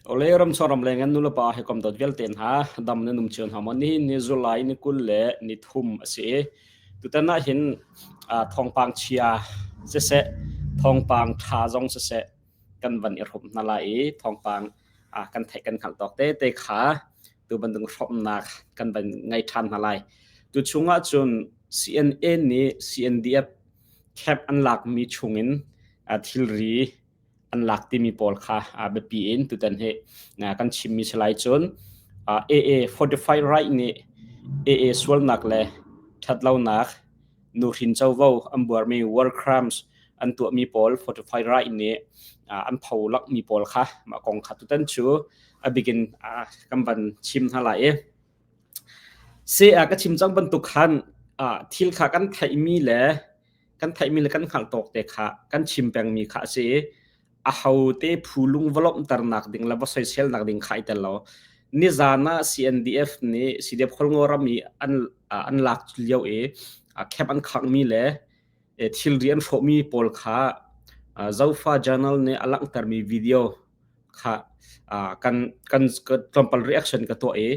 Ole ramchung ramleng in nulepa hawikom dawt vialte hna dam nan um cio hna maw? Nihin ni July ni 20 le ni thum a si i tutan ah hin thawngpang chia siseh thawngpang ṭha zong siseh kan van i hrawm hna lai i thawngpang kan theih kan hngalh tawk tete kha tu bantuk hrawmnak kan van ngei ṭhan hna lai. Tu chung ah cun CNA nih CNDF camp an lakmi chungin thilri an lak timi pawl kha biapi in tutan hi kan chimmi si lai. Cun AA Fortify Right nih AA sualnak le ṭhatlonak nuhrin covo an buarmi war crimes an tuahmi pawl Fortify Right nih an pholakmi pawl kha mah kong kha tutan cu a bikin kan van chim hna lai i Se ka chim cang bantuk khan thil kha kan theihmi le kan theihmi le kan hngalh tawk te kha kan chim pengmi kha a si i ahote phu lung va lawmhternak ding le va soiselnak ding kha i tel lo. Nizan ah CNDF nih CDF Khualngo ram i an lak lio i camp an khanghmi le thilri an hrawhmi pawl kha Zofa Journal nih a langhtermi video kha kan kan tlawmpal reaction ka tuah i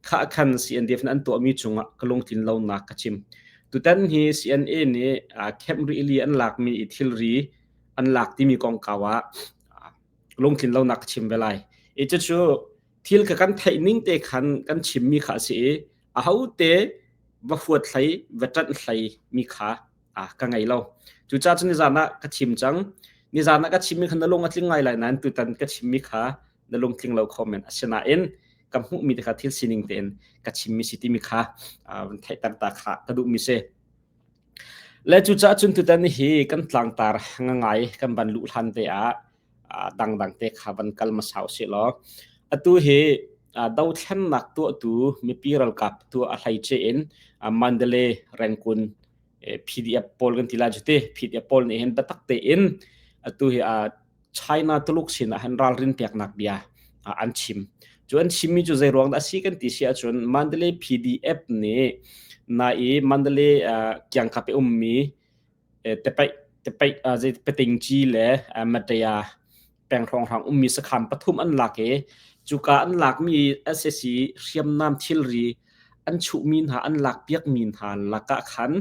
kha khan CNDF nih an tuahmi cungah ka lungtlin lonak ka chim. Tutan hi CNA nih camp rili an lakmi i thilri an lak timi kongkau ah lungtlin lonak ka chim ve lai. I cucu thil kha kan theih ning te khan kan chimmi kha a si i ahote va huat hlei va ṭanh hlei mi kha ka ngei lo. Cucaah cun nizan ah ka chim cang. Nizan ah ka chimmi kha na lung a tling ngai lai nain tutan ka chimmi kha na lungtling lo kho men. Asinain ka hmuhmi te kha thil sining tein ka chimmi si timi kha van theihter ta kha ka duhmi si. Le cucaah cun tutan hi kan tlangtar ngangai kan van luh hlan te ah dangdang te kha van kal hmasa usih law atu hi dothlennak tuahtu mipi ralkap tu a hleice in Mandalay Rangoon PDF pawl kan ti lai cu ti PDF pawl nih hin biatak tein atu hi China Tuluk sin ah hin ralrin peknak bia an chim. Cu an chimmi cu zei ruang dah a si kan ti si ahcun Mandalay PDF nih na i Mandalay kiangkap i ummi tepaih tepaih zei petingci le Mataya peng hrawnghrang ummi sakhan pathum an lak i cuka an lakmi SAC hriamnam thilri an chuhmi hna an lakpiakmi hna lakah khan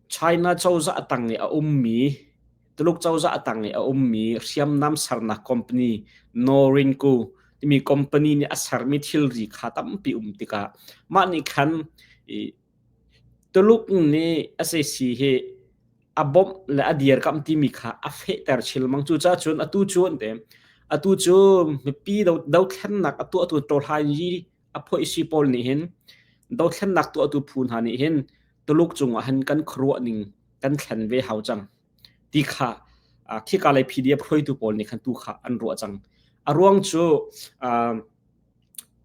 China cozah tang i a ummi Tuluk cozah tang i a ummi hriamnam sernak company Norinco timi company nih a sermi thilri kha tampi um tikah mah nih khan Tuluk nih sac hi a bawmh le a dirkamh timi kha a fehter chilmang. Cucaah cun atu cu an ti. Atu cu mipi dothlennak a tuahtu Tawhlanyi a phoihsi pawl nih hin dothlennak tuahtu phu hna nih hin Tuluk cungah hin kan khuaruah ning kan thlen ve hau cang ti kha khika lei PDF hruaitu pawl nih khan tu kha an ruah cang. A ruang cu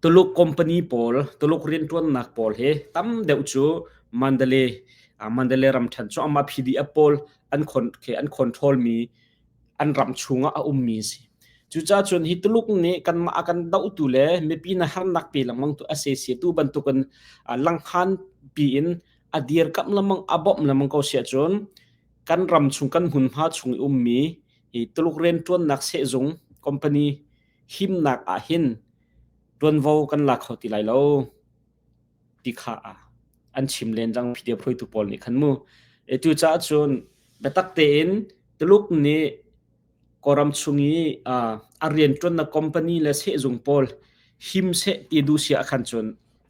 Tuluk company pawl, Tuluk rianṭuannak pawl hi tam deuh cu Mandalay, Mandalay ramṭhen cu amah PDF pawl an an control mi an ram chungah a ummi a si. Cucaah cun hi Tuluk nih kanmah a kan dohtu le mipi na harnak pe lengmang tu a si tu bantukin langhan piin a dirkamh lengmang a bawmh lengmang ko si ahcun kan ram chung kan hmunhma chung i ummi hi Tuluk rianṭuannak sehzung company himnak ah hin ṭuanvo kan la kho ti lai lo ti kha an chim len cang PDF hruaitu pawl nih khan mu. E cucaah cun biatak tein Tuluk nih Kawlram chung i a rianṭuannak company le sehzung pawl him seh ti duh si ah khan cun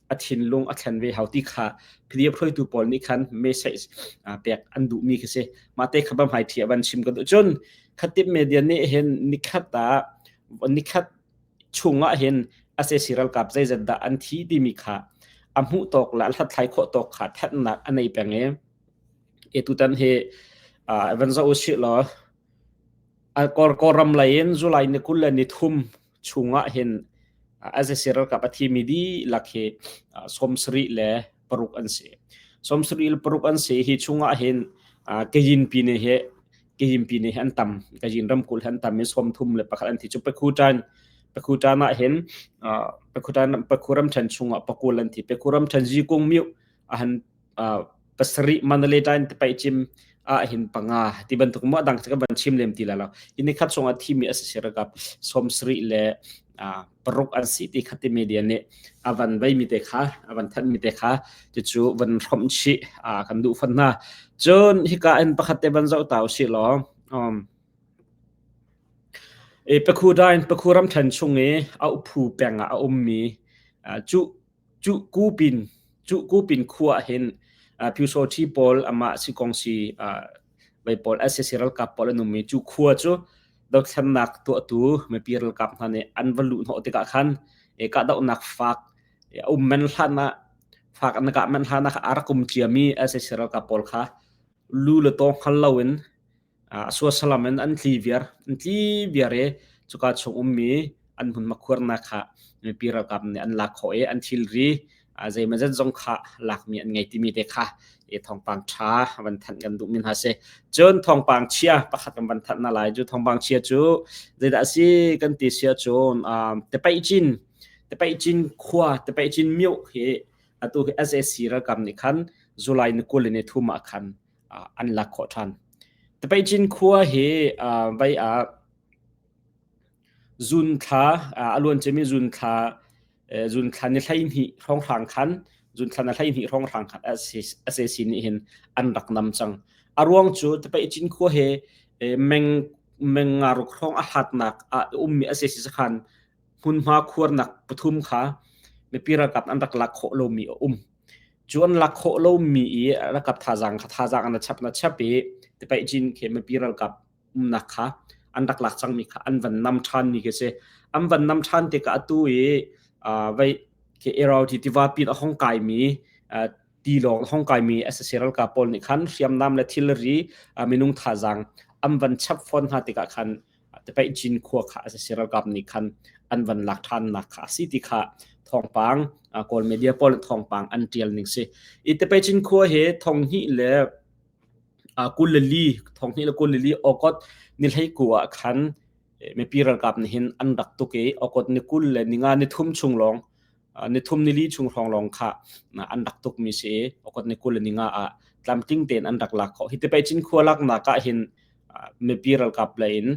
a thinlung a thlen ve hau ti kha PDF hruaitu pawl nih khan message pek an duhmi khi si. Mah te kha hmai thi a van chim ka duh. Cun khatip media nih hin nikhat ah nikhat chungah hin SAC ralkap zeizat dah an thi timi kha a hmuh tawk le a hlathlai khawh tawk kha thanhnak a nei peng i e tutan hi van zoh usih law Kawlram lei in July ni 20 le ni thum chungah hin SAC ralkap a thimi dihlak hi 76 an si. 76 an si. Hi chungah hin Kayin pine hi Kayin pine hi an tam. Kayin ramkulh hi an tam i 31 an thi. Cu Pakhutan Pakhutan ah hin Pakhutan Pakhu ramṭhen chungah pakul an thi. Pakhu ramṭhen Zikung myu ahan pasarih Mandalay tain tepaih cim. Ah hin panga ti bantuk mu adang ka van chim lem ti la lo. Hi ni khat chungah thimi SAC ralkap 70 le paruk an si ti khat ti media nih a van vei mi te kha a van thanh mi te kha cucu van hrawmh chih kan duh fan hna. Cun hika in pakhat te van zoh ta usih law Pakhu Dain Pakhu ramṭhen chung i a uphu peng ah a ummi Cuhkupin khua ah hin Pyusawṭhi pawl amah sikongsi vei pawl sac ralkap pawl an um i cu khua cu dothlennak tuahtu mipi ralkap hna nih an va luh hnawh tikah khan kahdohnak fak a um men hlan ah fak an kah men hlan ah a rak um ciami sac ralkap pawl kha lu le taw hngal loin A suasalam in an tli viar. An tli viar i cuka chung ummi an hmunhma khuarnak kha mipi ralkap nih an lak khawh i an thilri zeimawzat zong kha lakmi an ngei timi te kha i thawngpang ṭha van thanh kan duhmi hna si. Cun thawngpang chia pakhat kan van thanh hna lai. Cu thawngpang chia cu zeidah a si kan ti si ahcun Tepaih Tepaih khua Tepaih Cin myo hi atu hi sac ralkap nih khan July ni 20 ni thum ah khan an lak khawh ṭhan. Tapeicin khua hi vei ah zun thla a luan ciami zun thla zun thla ni 12 hrawnghrang khan zun thla ni 12 hrawnghrang khan SAC nih hin an rak nam cang. A ruang cu Tapeicin khua hi meng meng nga ruk hrawng a hlatnak ah ummi SAC sakhan hmunhma khuarnak pathum kha mipi ralkap an rak lak khawh lomi a um. Cu an lak khawh lomi i ralkap thazaang kha thazaang an chap na chap i tipaih cin khi mipi ralkap umnak kha an rak lak cangmi kha an van nam ṭhan mi khi si. An van nam ṭhan tikah atu i vei khi Irrawaddy tiva pin a hong kaimi tilawng a hong kaimi sac ralkap pawl nih khan hriamnam le thilri minung thazaang an van chap fawn hna tikah khan Tepaih Cin khua kha sac ralkap nih khan an van lak ṭhannak kha a si ti kha thawngpang Kawl media pawl thawngpang an ṭial ning si. I Tepaih Cin khua hi thonghnih le 22 thonghnih le 22 August ni 19 ah khan mipi ralkap nih hin an rak tuk i August ni 20 le ninga ni thum chung lawng ni thum ni li chung hrawng lawng kha an rak tuk mi si i August ni 20 le ninga ah tlamtling tein an rak lak khawh. Hi Tepaih Cin khua laknak ah hin mipi ralkap lei in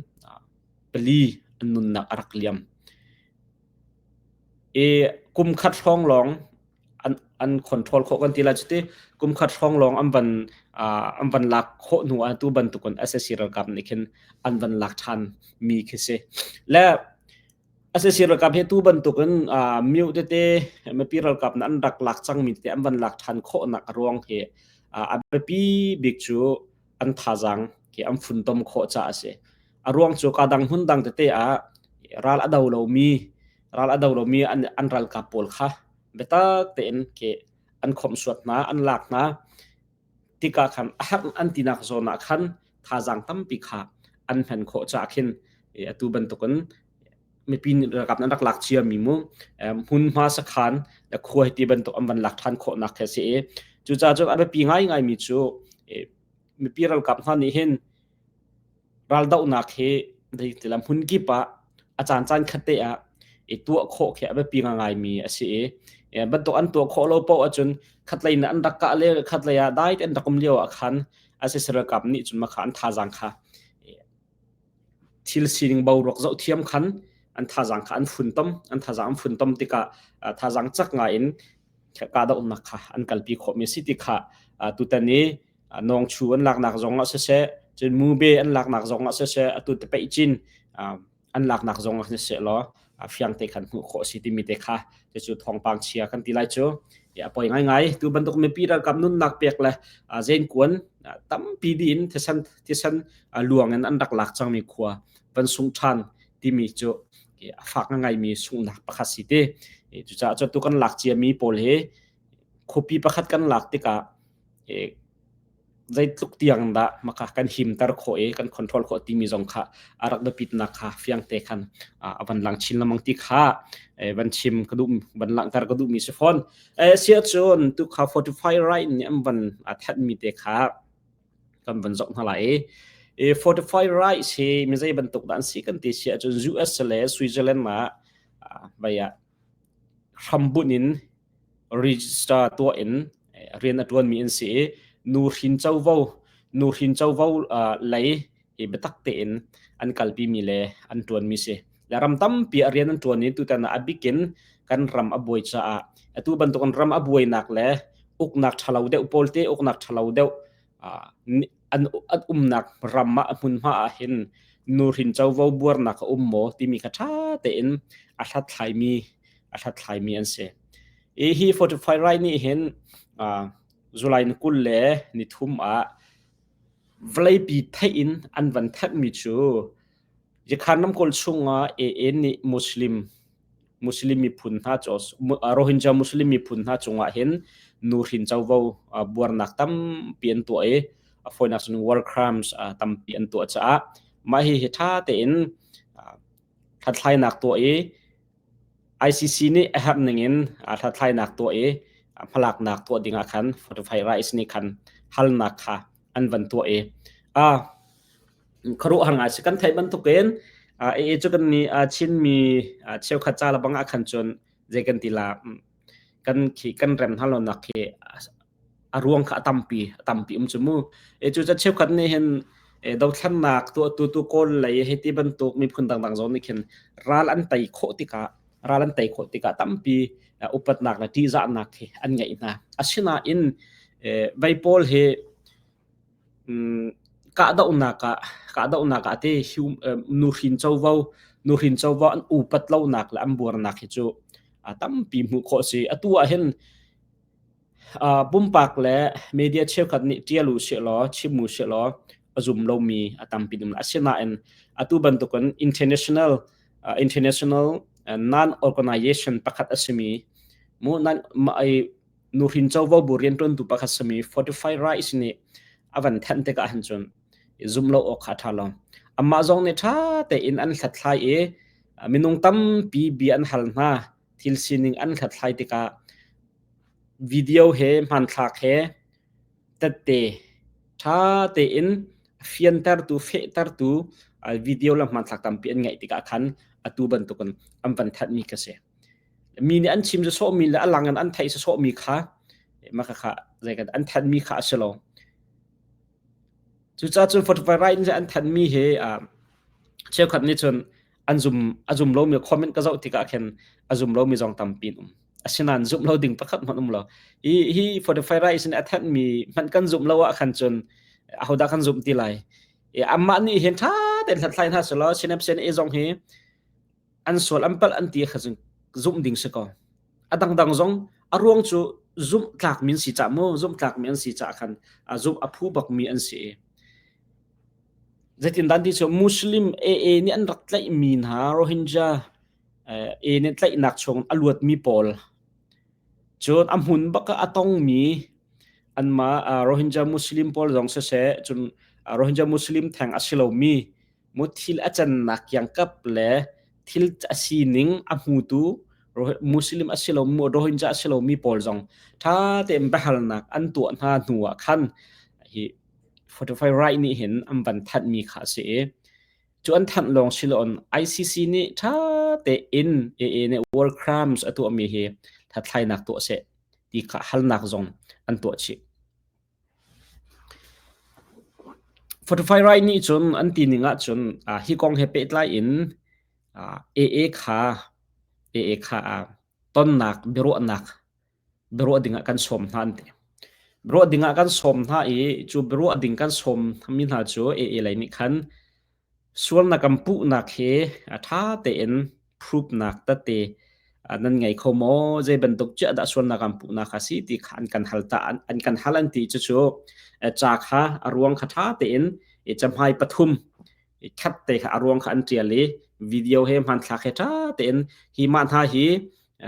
pali an nunnak a rak liam. I kum khat hrawng lawng an control khawh kan ti lai cuti kum khat hrawng lawng an van an van lak khawh hnu ah tu bantukun sac ralkap nih khin an van lak ṭhan mi khi si. Le sac ralkap hi tu bantukin myo tete mipi ralkap nih an rak lak cangmi tete an van lak ṭhan khawhnak a ruang hi a biapi bik cu an thazaang khi an funtom khawh caah a si. A ruang cu ka dang hmun dang tete ah ral a do lomi ral a do lomi an, an ralkap pawl kha biatak tein khi an khawmhsuat hna, an lak hna tikah khan a herh an tinak zawn ah khan thazaang tampi kha an hman khawh caah khin atu bantukin mipi ralkap an rak lak ciami mu hmunhma sakhan le khua hi ti bantuk an van lak ṭhan khawhnak khi a si i cucaah cun a biapi ngaingaimi cu mipi ralkap hna nih hin raldohnak hi zeitilam hmun kip ah a caan caan khat te ah i tuah khawh khi a biapi ngaingaimi a si i bantuk an tuah khawh lo paoh ahcun khatlei in an rak kah le khatlei ah dai te an rak um lio ah khan sac ralkap nih cun makha an thazaang kha Thil sining boruak zoh thiam khan an thazaang kha an funtom. An thazaang an funtom tikah thazaang cak ngai in kahdohnak kha an kalpi khawhmi a si ti kha tutan i Nawngchu an laknak zong ah siseh, cun Mube an laknak zong ah siseh, atu Tepeih Cin an laknak zong ah siseh law fiang te khan hmuh khawh a si timi te kha cucu thawngpang chia kan ti lai cu. A poi ngaingai. Tu bantuk mipi ralkap nunnak pek le zenkuan tampi dih in thisen thisen luang in an rak lak cangmi khua van sung ṭhan timi cu a fak ngaimi sunghnak pakhat si ti. Cucaah cu tu kan lak ciami pawl hi khuapi pakhat kan lak tikah zeitluk tiang dah maka kan himter khawh i kan control khawh timi zong kha a rak biapitnak kha fiang te khan a van lang chin lengmang ti kha van chim ka duh van langhter ka duhmi si fawn. Siah cun tu kha fortify right nih an van thanhmi te kha kan van zoh hna lai i fortify rights hi mi zei bantuk dah an si kan ti si ahcun US le Switzerland ah vai ah hrambunh in register tuah in rian a ṭuanmi an si i nu hrin covo. Nuhrin covo lei hi biatak tein an kalpimi le an ṭuanmi si. Le ram tampi a rian an ṭuan i tutan ah a bikin kan ram a buai caah atu bantukin ram a buainak le uknak ṭhalo deuh pawl te uknak ṭhalo deuh an an umnak ram ah hmunhma ah hin nuhrin covo buarnak a um maw timi kha ṭha tein a hlathlaimi a hlathlaimi an si. I hi Fortify Right nih hin July ni 20 le ni thum ah vawleipi theih in an van thanhmi cu Yakhan ramkulh chungah AA nih Muslim Muslim miphun hna cu Rohingya Muslim miphun hna cungah hin nuhrin covo buarnak tampi an tuah i a fawinak cun war crimes tampi an tuah caah mah hihi ṭha tein hlathlainak tuah i ICC nih a herh ningin hlathlainak tuah i hmalaknak tuah dingah khan Fortify Rights nih khan halnak kha an van tuah i khuaruahhar ngai si. Kan theih bantukin AA cu kan nih Chinmi cheukhat ca lebang ah khan cun zei kan ti la kan khi kan rem hna lonak khi a ruang kha a tampi a tampi um cu mu. E cu ca cheukhat nih hin dothlennak tuahtu tu Kawl lei hei ti bantuk miphun dangdang zong nih khin ral an tei khawh tikah ral an tei khawh tikah tampi upatnak le ṭihzahnak hi an ngeih hna. Asinain vei pawl hi kahdohnak ah kahdohnak ah te nuhrin covo nuhrin covo an upat lonak le an buarnak hi cu tampi hmuh khawh si. Atu ah hin Pumpak le media cheukhat nih ṭial u sihlaw, chim u sihlaw a zum lomi a tampi ding. Asinain atu bantukin international international non-organization pakhat a simi mu nan nuhrin covo bu rianṭuantu pakhat simi Fortify Rights nih a van thanh tikah hin cun zum lo awk kha a ṭha lo. Amah zong nih ṭha tein an hlathlai i minung tampi bia an hal hna. Thil sining an hlathlai tikah Video he hmanthlak he tette ṭha tein fiantertu fehtertu video le hmanthlak tampi an ngeih tikah khan atu bantukin an van thanhmi kha si. Mi nih an chim sawsawhmi le a lang in an theih sawsawhmi kha mah khakha zeikan an thanhmi kha a si lo. Cucaah cun Fortify Right nih an thanhmi hi cheukhat nih cun an zum a zum lomi comment ka zoh tikah khin a zum lomi zong tampi an um. Asinain zumh lo ding pakhat hmanh um lo. Hi hi Fortify Rights nih a thanhmi hmanh kan zumh lo ah khan cun ahodah kan zumh ti lai. I amah nih hin ṭha tein hlathlai hna selaw Synapse e zong hi an sual an palh an ti kha cun zumh ding si ko. A dangdang zong a ruang cu zumh tlakmi an si cah mu zumh tlakmi an si cah khan a zumh a phu bakmi an si i Zeitindah ti cu Muslim AA nih an rak tlaihmi hna Rohingya AA nih tlaihnak chung a luatmi pawl cun a hmun bak ah a tongmi anmah Rohingya Muslim pawl zong siseh cun Rohingya Muslim theng a si lomi mu thil a cannak kiangkap le thil a sining a hmutu Muslim a si lomi Rohingya a si lomi pawl zong ṭha tein biahalnak an tuah hna hnu ah khan hi Fortify Right nih hin an van thanhmi kha a si i cu an thanh lawng si loin ICC nih ṭha tein AA nih war crimes a tuahmi hi hlathlainak tuah seh ti kha halnak zong an tuah chih. Fortify Right nih cun an ti ning ahcun hi kong he pehtlai in AA kha AA kha tonnak biaruahnak biaruah dingah kan sawm hna an ti. Biaruah dingah kan sawm hna i cu biaruah ding kan sawm mi hna cu AA lei nih khan sualnak kan puhnak hi a ṭha tein proof-nak tete nan ngei kho maw? Zei bantuk ciah dah sualnak kan puhnak kha si ti kha an kan hal ta an kan hal an ti cucu ca kha a ruang kha ṭha tein cahmai pathum khat te kha a ruang kha an ṭial i video he hmanthlak he ṭha tein hi mah hna hi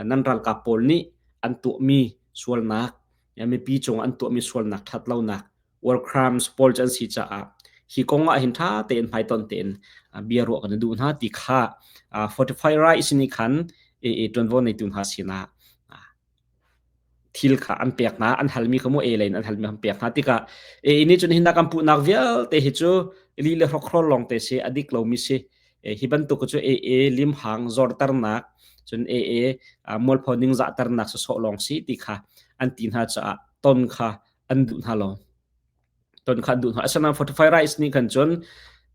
nan ralkap pawl nih an tuahmi sualnak mipi cung an tuahmi sualnak ṭhatlonak war crimes pawl cu an si caah hi kong ah hin ṭha tein hmaitonh tein bia ruah kan i duh hna ti kha Fortify Rights nih khan ṭuanvo neitu hna sinah thil kha an pek hna an halmi kha mu e lei in an halmi an pek hna tikah e nih cun hinnak an puhnak vialte hi cu li le hrokhrol lawng te si a dik lomi si hi bantuk cu AA limhang zorternak cun AA mualpho ningzahternak sawsawh lawng si ti kha an ti hna caah ton kha an duh hna lo. Ton kha an duh hna. Asinain Fortify Rights nih khan cun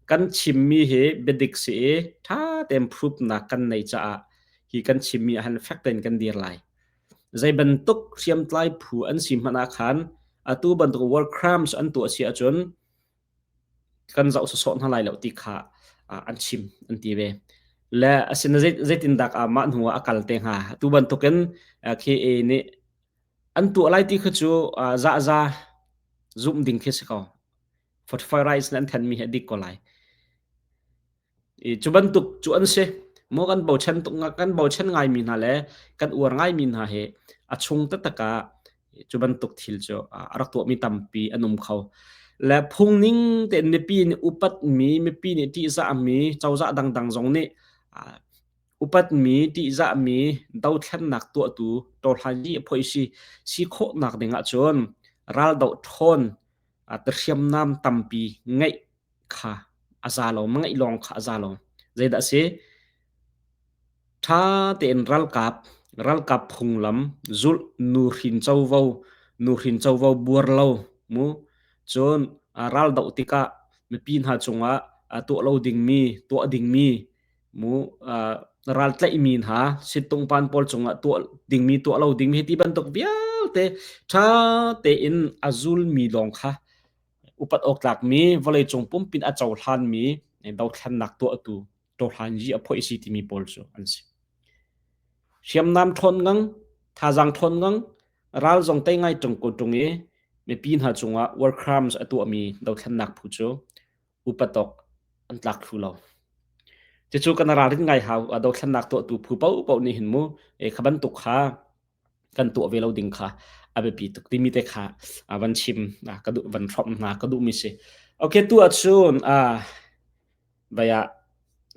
kan chimmi hi biadik si i ṭha tein proof nak kan nei caah hi kan chimmi ah han fek tein kan dir lai. Zei bantuk hriamtlai phu an si hmanh ah khan atu bantuk war crimes an tuah si ahcun kan zoh sawsawh hna lai lo ti kha an chim an ti ve. Le asina zeitindak ah mah hnu ah a kal te hnga. Atu bantukin KA nih an tuah lai ti kha cu zahza zumh ding khi si ko. Fortify rights an thanmi hi a dik ko lai. I cu bantuk cu an si. Maw kan bochan tuk kan bochan ngaimi hna le kan uar ngaimi hna hi a chung taktak ah cu bantuk thil cu a rak tuahmi tampi an um kho. Le phung ning tein mipi nih upatmi, mipi nih ṭihzahmi, cozah dangdang zong nih upatmi, ṭihzahmi dothlennak tuahtu ṭawhlanyi phoisi si khawhnak ding ahcun raldoh ṭhawn hriamnam tampi ngeih kha a za lo, ngeih lawng kha a za lo. Zeidah a si? Ṭha tein ralkap, ralkap phunglam zulh, nuhrin covo, nuhrin covo buar lo mu. Cun raldoh tikah mipi hna cungah tuah lo dingmi, tuah dingmi mu ral tlaihmi hna sittungpan pawl cungah tuah dingmi tuah lo dingmi ti bantuk vialte ṭha tein a zulmi lawng kha upat awk tlakmi vawleicung pumpin a cohlanmi dothlennak tuahtu ṭawhlanyi a phoih si timi pawl cu an si. Hriamnam ṭhawn ngang, thazaang ṭhawn ngang, ral zong tei ngai ṭung ko ṭung i mipi hna cungah war crimes a tuahmi dothlennak phu cu upatok an tlak thlu lo. Cucu kan ralrin ngai hau dothlennak tuahtu phu paohpaoh nih hin mu kha bantuk kha kan tuah ve lo ding kha a biapi tuk timi te kha van chim ka duh van hrawmh hna ka duhmi si. Okay tu ahcun vaya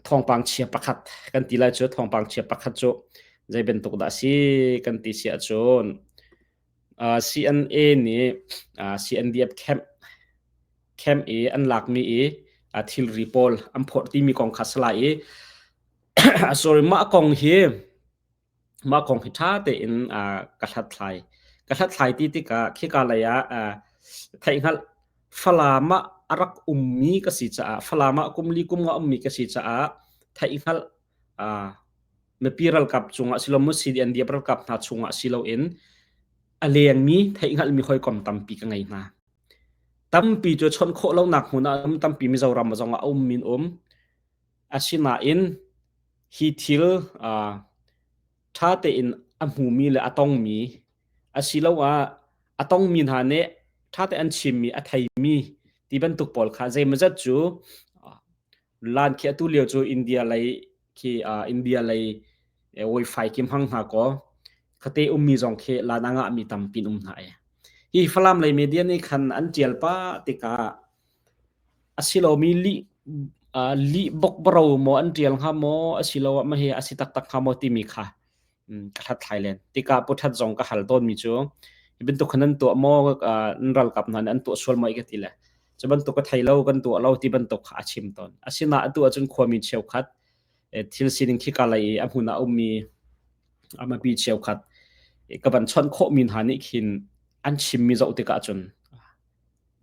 thawngpang chia pakhat kan ti lai cu thawngpang chia pakhat cu zei bantuk dah si kan ti si ahcun CNA nih CNDF camp camp i an lakmi i thilri pawl an phorh timi kong kha si lai i sorry mah kong hi mah kong hi ṭha tein ka hlathlai. Ka hlathlai ti tikah khika lei ah theihhngalh Falam ah a rak ummi ka si caah Falam ah kum li kum nga ummi ka si caah theihhngalh mipi ralkap cungah si lo maw CDNDF ralkap hna chungah si loin a lengmi theihhngalhmi hawikom tampi ka ngei hna. Tampi cu chawnh khawh lonak hmun ah um tampi Mizoram zong ah a ummi an um. Asinain hi thil ṭha tein a hmumi le a tongmi asiloah a tongmi hna nih ṭha tein an chimmi a theimi ti bantuk pawl kha zeimawzat cu Lan khi atu lio cu India lei khi India lei wifi khi hmang hna kaw khate ummi zong khi lan a ngahmi tampi an um hna i hi Falam lei media nih khan an ṭial pah tikah a si lomi lih lih bokbaro maw an ṭial hnga maw asiloah mah hi a si taktak hnga maw timi kha ka hlathlai len. Tikah Pu That zong ka hal tawnmi cu hi bantuk khan nan tuah maw nan ralkap hna nih an tuah sual maw ka ti le cu bantuk ka thei lo kan tuah lo ti bantuk kha a chim tawn. Asinain atu ahcun khuami cheukhat thil sining khika lei i a hmun ah a ummi mipi cheukhat ka van chawnh khawhmi hna nih khin an chimmi zoh tikah cun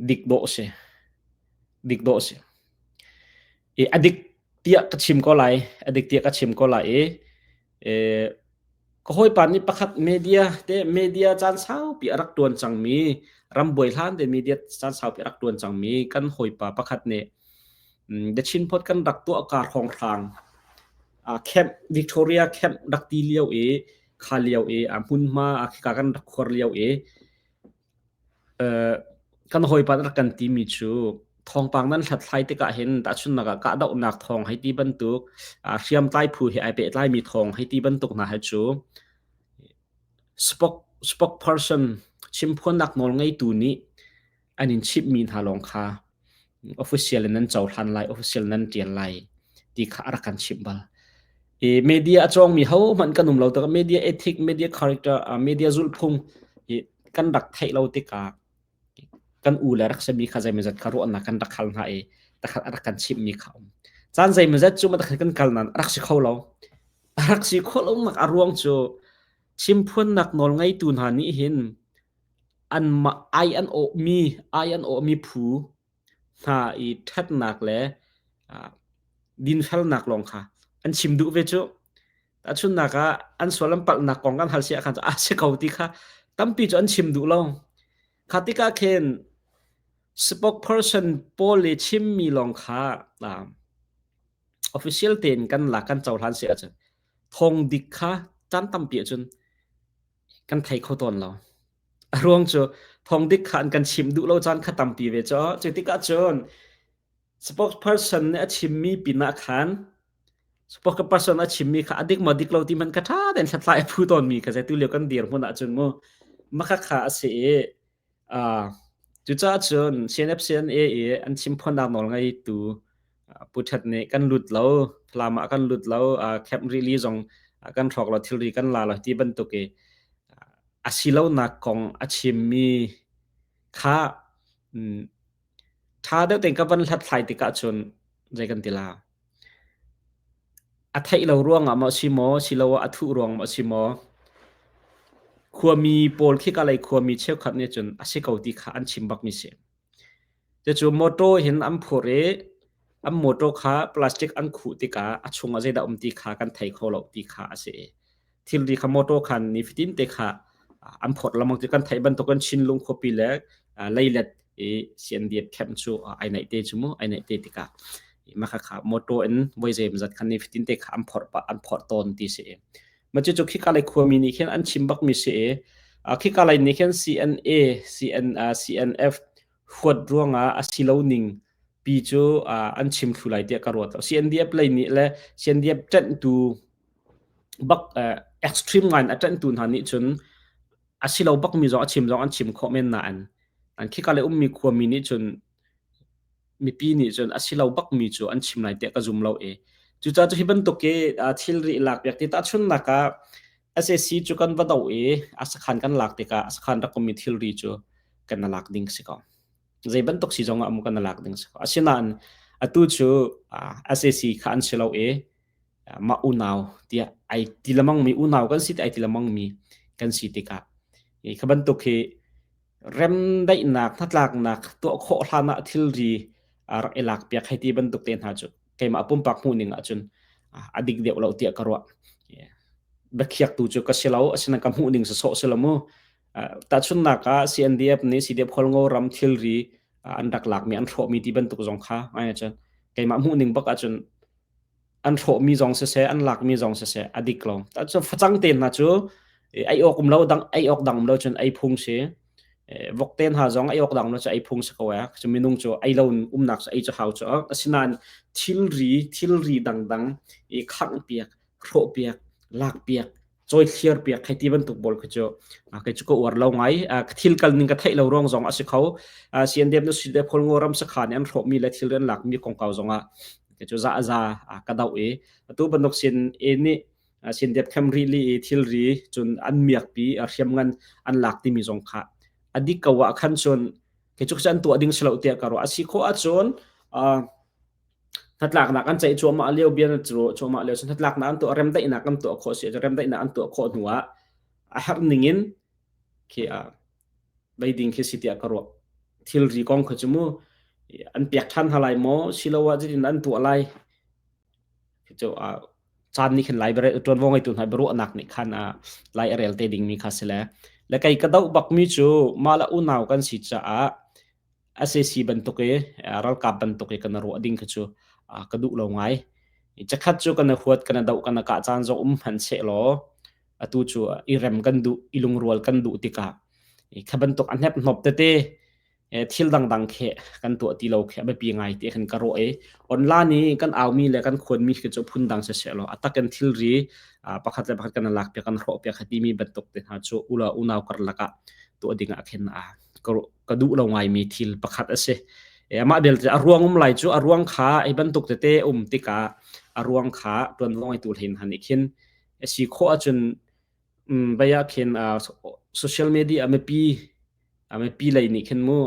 dik dawh a si. Dik dawh a si. I a dik tiah ka chim ko lai. A dik tiah ka chim ko lai i Ka hawipa nih pakhat media te media caan saupi a rak ṭuan cangmi rambuai hlan te media caan saupi a rak ṭuan cangmi kan hawipa pakhat nih The Chin Post kan rak tuah kar hrawnghrang camp Victoria camp rak ti lio i kha lio i a hmunhma khika kan rak khuar lio i Kan hawipa nih a rak kan timi cu thawngpang nan hlathlai tikah hin tahchunhnak ah kahdohnak thawng hei ti bantuk, hriamtlai phu he ai pehtlaimi thawng hei ti bantuk hna hi cu spokesperson chimphuannak nawl ngeitu nih an in chimhmi hna lawng kha official in nan cohlan lai, official nan ṭial lai ti kha a rak kan chimh bal. I media a cawngmi hohmanh kan um lo tikah media ethic, media character, media zulhphung hi kan rak theih lo tikah kan u le rak sami kha zeimawzat kha ruahnak kan rak hal hna i takhat a rak kan chimhmi kha um. Caan zeimawzat cu ma kan kal nan rak si kho lo. A rak si kho lo nak a ruang cu chimphuannak nawl ngeitu hna nih hin Anmah ai an awhmi ai an awhmi phu hna i ṭhatnak le dinfelnak lawng kha an chim duh ve cu. Tahchunhnak ah an sual an palhnak kong kan hal si ahkhan a si ko ti kha tampi cu an chim duh lo. Kha tikah khin spokesperson pawl i chimmi lawng kha official tein kan lak kan cohlan si ahcun thawng dik kha caan tampi ahcun kan thei kho tawn lo. A ruang cu thawngdik kha an kan chimh duh lo caan kha tampi ve cu. Cu tikah cun spokesperson nih a chimmi pinah khan spokesperson a chimmi kha a dik maw dik lo ti hmanh kha ṭha tein hlathlai a phu tawnmi kha tu lio kan dirhmun ahcun mu maka kha a si i cucaah cun CNF-CNA i an chimphuannak nawl ngeitu Pu Ṭhet nih kan lut lo, Falam ah kan lut lo, camp rili zong kan hrawk lo, thilri kan la lo ti bantuk i a si lonak kong a chimmi kha ṭha deuh tein ka van hlathlai tikah cun zei kan ti la? A theih lo ruangah maw a si maw, siloah a thuh ruang maw a si maw? Khuami pawl khika lei khuami cheukhat nih cun a si ko ti kha an chim bakmi si. Cucu mawṭaw hin an phurh i an mawṭaw kha plastic an khuh tikah a chungah zeidah a um ti kha kan thei kho lo ti kha a si. Thilri kha mawṭaw khan nifatin te kha an phorh lengmang ti kan theih bantukin Chinlung khuapi le leilet i CNDF camp cu ai naih te cu mu ai naih te tikah mah khakha mawṭaw in voi zeimawzat khan nifatin te kha an phorh pah an phorh tawn ti si. Mah cucu khika lei khuami nih khin an chim bakmi si i khika lei nih khin CNA, CN, CNF huat ruangah a si lo ning pi cu an chim thlu lai tiah ka ruat lo. CNDF lei nih le CNDF ṭanhtu bak extreme ngai in a ṭanhtu hna nih cun a si lo bakmi zong a chim zong an chim khawh men nain an khika lei ummi khuami nih cun mipi nih cun a si lo bakmi cu an chim lai tiah ka zum lo i cucaah cu hi bantuk hi thilri lak piak ti tahchunnak ah SAC cu kan va doh i a sakhan kan lak tikah a sakhan rak ummi thilri cu kan lak ding si ko zei bantuk si zong ah kan lak ding si ko asinain atu cu SAC kha an si lo i mah unau tiah ai ti lamang mi unau kan si ti ai ti lamang mi kan si tikah kha bantuk hi remdaihnak hnatlaknak tuah khawh hlan ah thilri rak i lakpiak hei ti bantuk te hna cu keimah pumpak hmuhning ahcun a dik deuh lo tiah ka ruah. Biakhiaktu cu ka si lo, asinain ka hmuhning sawsawh si lo mu. Tahchunhnak ah CNDF nih CDF Khualngo ram thilri an rak lakmi an hrawhmi ti bantuk zong kha ai ahcun keimah hmuhning bak ahcun an hrawhmi zong siseh an lakmi zong siseh a dik lo. Cun facang te hna cu ei awk um lo dang ei awk dang um lo cun ei phung si. Vok te hna zong ei awk dang um lo cu ei phung si ko ee. Cu minung cu ei lo umnak cu ei cu hau cu. Asinain thilri thilri dangdang i khangh piak, hrawh piak, lak piak cawithliar piak hei ti bantuk pawl khi cu kei cu ka uar lo ngai. Thil kal ning ka theih lo ruang zong a si kho. CNDF nu CDF Khualngo ram sakhan i an hrawhmi le thil an lakmi kongkau zong ah kei cu za za ka doh i atu bantuk sin e nih CNDF khem rili i thilri cun an miakpi hriamngan an lak timi zong kha a dik ko ah khan cun kei cu an tuah ding si lo tiah ka ruah. A si khawh ahcun Hnatlaknak an ceih cuahmah lio bia na cuahmah lio hnatlaknak an tuah remdaihnak an tuah khawh si remdaihnak an tuah khawh hnu ah a herh ning in khi bei ding khi si tiah ka ruah. Thilri kong kha cu mu an pek ṭhan hna lai maw siloah zeitin an tuah lai cu caan nih khin lai ṭuanvo ngeitu hna biaruahnak nih khan lai a rel te dingmi kha si le le kei ka doh bakmi cu mah le unau kan si caah SAC bantuk i ralkap bantuk i kan ruah ding kha cu ka duh lo ngai. Cakhat cu kan huat, kan doh, kan kah caan zong um hmanh sehlaw atu cu i rem kan duh, i lungrual kan duh tikah kha bantuk a hnephnop tete thil dangdang khi kan tuah ti lo khi a biapi ngai ti khan ka ruah i online i kan aumi le kan khuanmi khi cu phundang si sehlaw a tak in thilri pakhat le pakhat kan lak piak kan hrawh piak timi bantuk te hna cu ula unau karlak ah tuah ding ah khin ka duh lo ngaimi thil pakhat a si. Amah belte a ruang um lai cu a ruang kha hi bantuk tete um tikah a ruang kha ṭuanvo ngeitu hlei hna nih khin a si khawh ahcun vei ah khin social media mipi mipi lei nih khin mu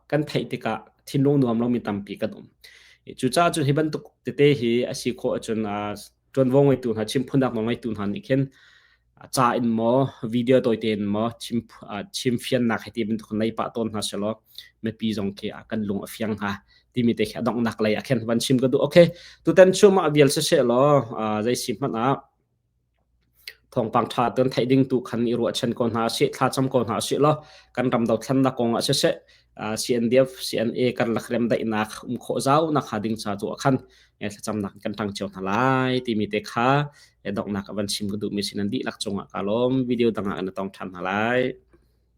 kan theih tikah thinlung nuam lomi tampi kan um. Cucaah cun hi bantuk tete hi a si khawh ahcun ṭuanvo ngeitu hna chimphunnak nawl ngeitu hna nih khin. Ca in maw, video tawite in maw chim fiannak hei ti bantuk nei pah tawn hna selaw mipi zong khi kan lung a fiang hnga timi te khi a donghnak lei ah khin van chim ka duh. Okay, tutan cu mah vial siseh law zei si hmanh ah thawngpang ṭha tuan theih ding tu khan i ruahchan ko hna sih, thlacam ko hna sih law kan ram dothlennak kong ah siseh CNDF, CNA karlak remdaihnak um khawh zau nak hnga ding ca tu ah khan thlacamnak kan ṭang cio hna lai timi te kha donghnak a van chim ka duhmi si nan dihlak cungah ka lawm. Video dang ah kan i tong ṭhan hna lai.